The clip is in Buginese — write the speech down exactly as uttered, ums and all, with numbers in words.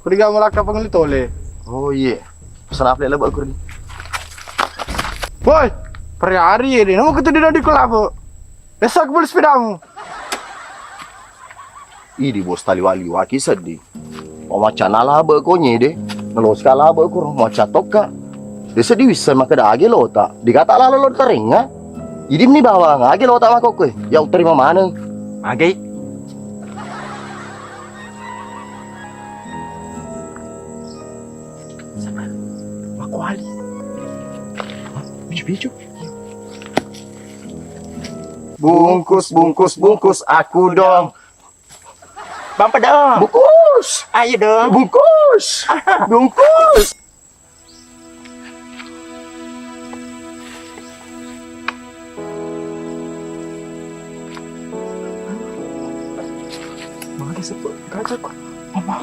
Kudiga malakka pangli tole. Oh iye. Pesan apa lele bakkur ni? Woi, perihari ini. Namu ketemu di kelapa. Besok aku beli sepedamu. Idi bos tali wali waki seddi. Macana labe ko nyede. Naloska labe ko macca tokka. Desa diwisseng makkeda age lota. Dikata lalo lo tarengnga. Idi meni bawang age lota makokkoe. Ya uterima maneng. Age. Sabar. Makuali. Biju-biju. Bungkus, bungkus, bungkus aku dong. Bang Pedong. Bungkus. Ayo dong. Bungkus. Bungkus. Mana sepet kaca kok? Mama.